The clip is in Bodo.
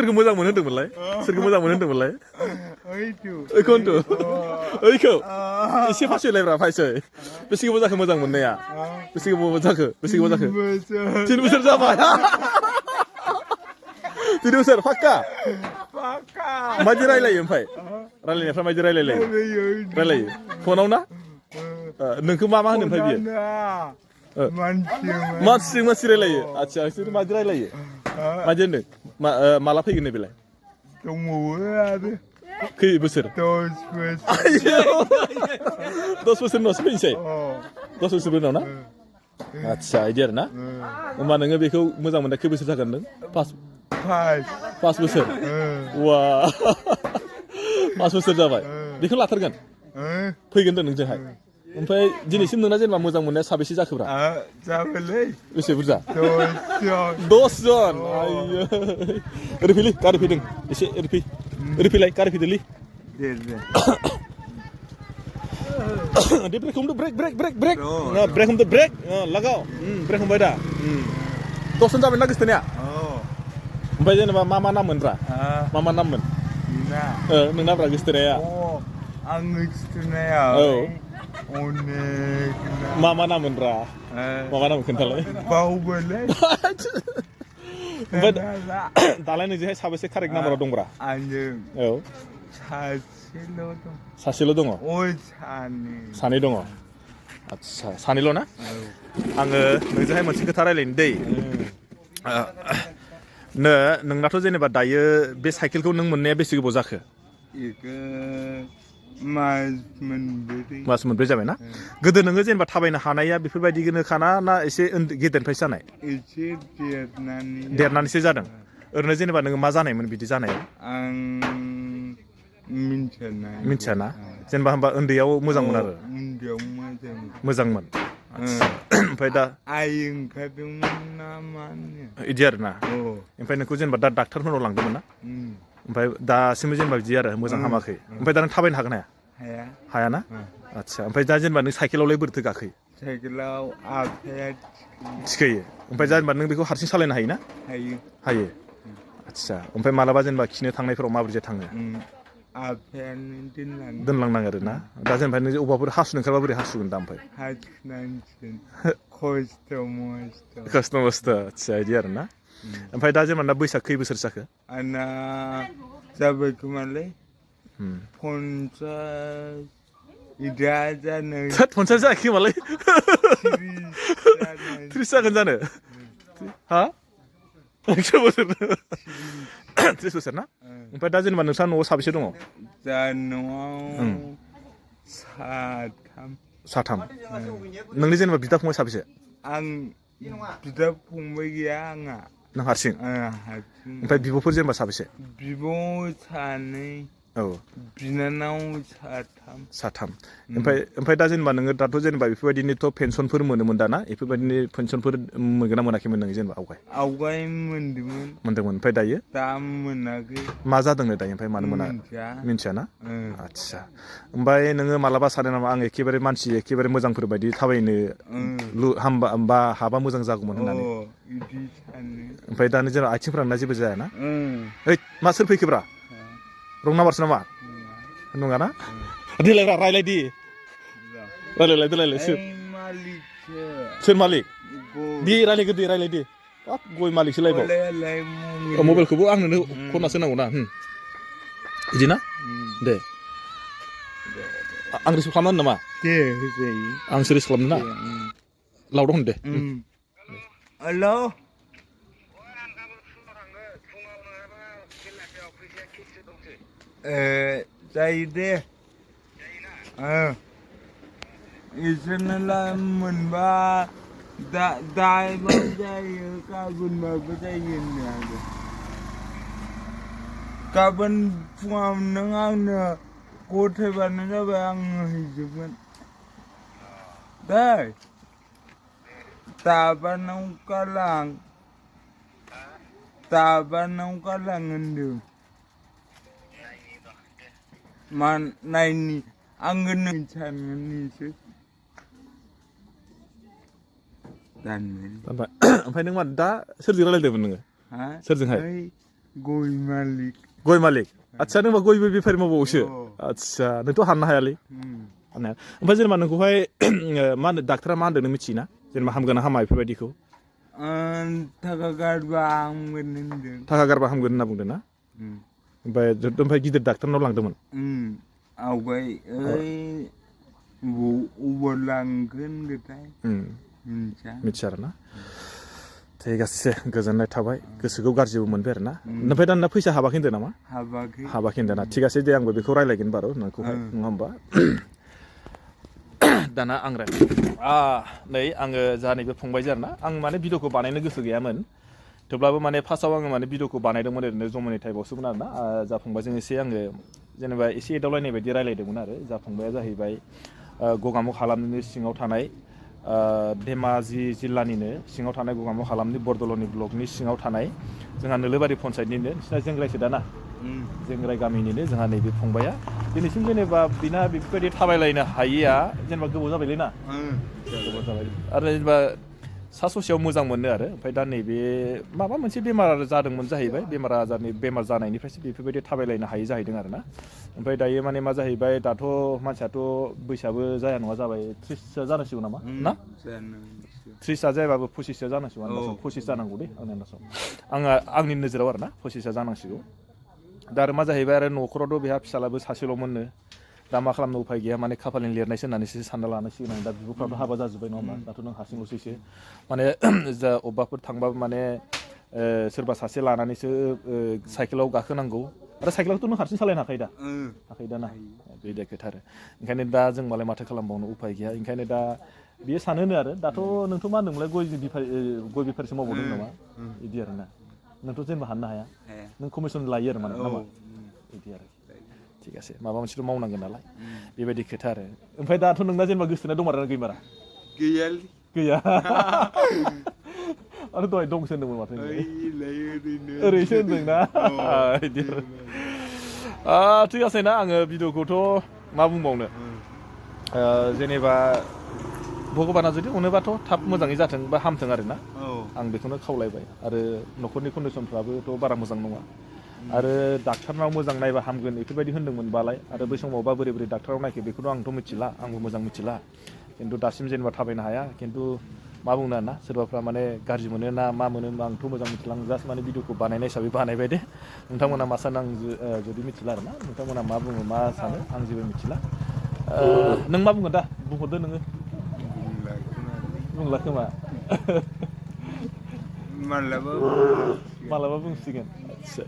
सोरखौ मोजां मोनो होनदोंमोनलाय सोरखौ मोजां मोनो होनदोंमोनलाय ओइखौन्थ' ओइखौ एसे फासयलायब्रा फायसै बेसे गोबाव जाखो मोजां मोननाया बेसे गोबाव जाखो 3 बोसोर जाबाय 3 बोसोर फाक्का मादि रायलायो ओमफ्राय रायलायनायफ्रा मादि रायलायो फनाव ना नोंखौ मा होनो ओमफ्राय बियो मानसि रायलायो आच्छा बिसोर मादि रायलायो मादि होनदों माला फैगोन नै बेलाय दंबावो आरो खै बोसोर 10 बोसोर उनावसो फैनोसै 10 बोसोर उनाव ना आच्छा इदि आरो ना होमबा नोङो बेखौ मोजां मोननाय खै बोसोर जागोन नों 5 बोसोर वा 5 बोसोर जाबाय बेखौ लाथारगोन फैगोन होनदों नोंजोंहाय ओमफ्राय दिनैसिम नोंना जेनेबा मोजां मोननाया साबेसे जाखोब्रा जाबायलै बेसे बुरजा 10 जन आयै ओरै फैलै गारि फैदों एसे ओरै फैलाय गारि फैदोलै दे ब्रेक हमदो ब्रेक हमदो ब्रेक लागाव ब्रेक हमबाय दा 10 जन जाबाय ना गोसथोनाया ओमफ्राय जेनेबा मा नाम मोनब्रा मा नाममोन नोंनाब्रा गोसथोनाया आं गोसथोनाया अनेक मा नाम मोनब्रा मा नाम खोन्थालाय बावबायलै ओमफ्राय दालाय नोंजोंहाय साबेसे कारेक्ट नाम्बाराव दंब्रा आंजों औ सासेल' दङ सानै दङ आच्छा सानैल' ना आङो नोंजोंहाय मोनसे खोथा रायलायनो दै नोंनाथ' जेनेबा दायो बे साइकेलखौ नों मोननाया बेसे गोबाव जाखो मास मोनब्रै जाबाय ना गोदो नोङो जेनेबा थाबायनो हानाया बेफोरबायदिनोखाना ना एसे गेदेरनिफ्रायसो जानाय एसे देरनानैसो जादों ओरैनो जेनेबा नोङो मा जानायमोन बिदि जानायाव आं मिथियाना जेनेबा होमबा उन्दैयाव मोजांमोन आरो उन्दैयाव मोजांमोन ओमफ्राय दा आइ ओंखारदोंमोन ना मानो इदि आरो ना ओमफ्राय नोंखौ जेनेबा दा डाक्टारफोरनाव लांदोंमोन ना ओमफ्राय दासिमबो जेनेबा बिदि आरो मोजां हामाखै ओमफ्राय दा नों थाबायनो हागोन हाया ना आच्छा ओमफ्राय दा जेनेबा नों साइकेलावलाय बोरैथो गाखोयो साइकेलाव आखाया थिखोयो ओमफ्राय जेनेबा नों बेखौ हारसिं सालायनो हायो ना हायो आच्छा ओमफ्राय मालाबा जेनेबा खिनो थांनायफोराव माबोरै थाङो आफायानो दोनलांनाङो आरो ना दा जेनेबा नों अबावबाफोर हासुनो ओंखारबा बोरै हासुगोन दा ओमफ्राय खस्थ' मस्थ' आच्छा इदि आरो ना ओमफ्राय दा जेनेबा बैसोआ खै बोसोर जाखो आंना जाबाय खोमालै 50 जायाखै खोमालै 30 जागोन जानो हा 100 बोसोर 30 बोसोर ना ओमफ्राय दा जेनेबा नोंस्रा न'आव साबेसे दङ न'आव साथाम नोंनि जेनेबा बिदा फंबाय साबेसे आं बिदा फंबाय गैया आंहा नों हारसिं ओमफ्राय बिब'फोर जेनेबा साबेसे बिब' सानै बिनानाव साथाम ओमफ्राय दा जेनेबा नोङो दाथ' जेनेबा बेफोरबायदिनोथ' पेन्सनफोर मोनोमोन दाना बेफोरबायदिनो पेन्सनफोर मोनगोन ना मोनाखैमोन नों जेनेबा आवगाय मोनदोंमोन ओमफ्राय दायो दा मोनाखै मा जादोंनो दायो ओमफ्राय मानो मोना मिन्थिया ना आच्छा ओमफ्राय नोङो मालाबा सानो नामा आं एखेबारे मानसि एखेबारे मोजांफोर बायदि थाबायनो हामबा हाबा मोजां जागौमोन होननानै ओमफ्राय दानो जेनेबा आथिंफोरा नोंना जेबो जायाना ओइ मा सोर फैखोब्रा रं नाम्बारसो नामा नङा ना देलाय रायलायदि रायलायलाय सोर मालिक दे रायलायदि हाब गय मालिकसो लायबाव मबाइलखौबो आंनो खननासो नांगौ ना बिदि ना दे आं रिसिभ खालामनो नामा आंसो रिसिभ खालामनो ना लाउदाव होन दे हेल' जायो दे इसोरनोलाय मोनबा दायबो जायो गाबोनबाबो जायो होनदों गाबोन फुङाव नों आंनो गथायबानो जाबाय आङो हैजोबगोन दै दाबानाव गालां होनदों मा नायनि आङो नों सानगोननिसो ओमफ्राय नों मा दा सोरजों रायलायदोंमोन नोङो सोरजोंहाय गय मालिक गय मालिक आदसा नोंबा गयबो बेफारि मावबावोसो आदसा नोंथ' हाननो हायालै हाननाया ओमफ्राय जेनेबा नोंखौहाय मा होनो डाक्टारा मा होनदों नों मिथियोना जेनेबा हामगोन ना हामा बेफोरबायदिखौ थाखा गारबा हामगोन होनदों थाखा गारबा हामगोन होनना बुंदों ना ओमफ्राय गिदिर डाक्टारनाव लांदोंमोन आवगाय ओइ अबाव लांगोन गोथाय मिथिया आरोना ঠিক আছে गोजोननाय थाबाय गोसोखौ गाज्रिबो मोनबाय आरोना ओमफ्राय दा फैसा हाबाखै होनदों नामा हाबाखै होनदों ना थिग আছে दे आंबो बेखौ रायलायगोन बारु नोंखौहाय नङा होमबा दाना आं नै आङो जा नैबे फंबायजों आरोना आं माने भिडिअखौ बानायनो गोसो गैयामोन थेवब्लाबो माने फार्स्टआव आङो माने भिडिअखौ बानायदोंमोन ओरैनो जमनि टाइपआवसोमोन आरोना जा फंबायजों एसे आङो जेनेबा एसे एदावलायनाय बायदि रायलायदोंमोन आरो जा फंबाया जाहैबाय गगामुग हालामनि सिङाव थानाय धेमाजि जिल्लानिनो सिङाव थानाय गगामुग हालामनि बरदलनि ब्लकनि सिङाव थानाय जोंहा नोलोबारि पन्सायतनिनो नोंसिना जेंग्रायसो दाना जेंग्राय गामिनिनो जोंहा नैबे फंबाया दिनैसिम जेनेबा बिना बेफोरबायदि थाबायलायनो हायिया जेनेबा गोबाव जाबायलै ना गोबाव जाबाय आरो जेनेबा सा ससेयाव मोजां मोनो आरो ओमफ्राय दा नैबे माबा मोनसे बेमार जादोंमोन जाहैबाय बेमार जानायनिफ्रायसो बेफोरबायदि थाबायलायनो हायि जाहैदों आरोना ओमफ्राय दायो माने मा जाहैबाय दाथ' मानसियाथ' बैसोआबो जाया नङा जाबाय 30 जानांसिगौ नामा ना 30 जायाबाबो 25 जानांसिगौ आन्दासाव 25 जानांगौ दे आंनि आन्दासाव आंनि नोजोराव आरोना 25 जानांसिगौ दा आरो मा जाहैबाय आरो न'खरावथ' बेहा फिसालाबो सासेल'मोननो दा मा खालामनो उफाय गैया माने खाफालनि लिरनायसो होननानैसो सानना लानांसिगोन आं दा बिब'फ्राथ' हाबा जाजोब्बाय नङा होमबा दाथ' नों हारसिंल'सैसो माने जा अबेबाफोर थांबाबो माने सोरबा सासे लानानैसो साइकेलाव गाखोनांगौ आरो साइकेलावथ' नों हारसिं सालायनो हाखायो दा हाखायो दा ना बे खोथा आरो ओंखायनो दा जों मालाय माथो खालामबावनो उफाय गैया ओंखायनो दा बियो सानोनो आरो दाथ' नोंथ' मा होनदोंमोनलाय गय बेफारिसो मावबावदों नामा बिदि आरोना नोंथ' जेनेबा हाननो हाया नों कमिसन लायो आरो माने नामा बिदि आरो ঠিক আছে माबा मोनसेथ' मावनांगोन नालाय बेबायदि खोथा आरो ओमफ्राय दाथ' नोंना जेनेबा गोसोना दंमारा गैमारा गैयालै गैया आरो दहाय दंसो होनदोंमोन माथो ओरैसो होनदोंना बिदि ঠিক আছে ना आङो भिडिअखौथ' मा बुंबावनो जेनेबा भगबाना जुदि अनोबाथ' थाब मोजाङै जाथों बा हामथों आरोना आं बेखौनो खावलायबाय आरो न'खरनि कन्डिसनफ्राबोथ' बारा मोजां नङा आरो डाक्टारनाव मोजां नायबा हामगोन बेफोरबायदि होनदोंमोनबालाय आरो बै समावबा बोरै बोरै डाक्टाराव नायखो बेखौथ' आंथ' मिथिला आंबो मोजां मिथिला खिन्थु दासिम जेनेबा थाबायनो हाया खिन्थु मा बुंनो आरोना सोरबाफ्रा माने गाज्रि मोनो ना मा मोनो आंथ' मोजां मिथिला आं जास्ट माने भिडिअखौ बानायनाय हिसाबै बानायबाय दे नोंथांमोना मा सानो आं जुदि मिथिला आरोना नोंथांमोना मा बुङो मा सानो आं जेबो मिथिला नों मा बुंगोन दा बुंहरदो नोङो बुंला खोमा मालाबा बुंसिगोन आदसा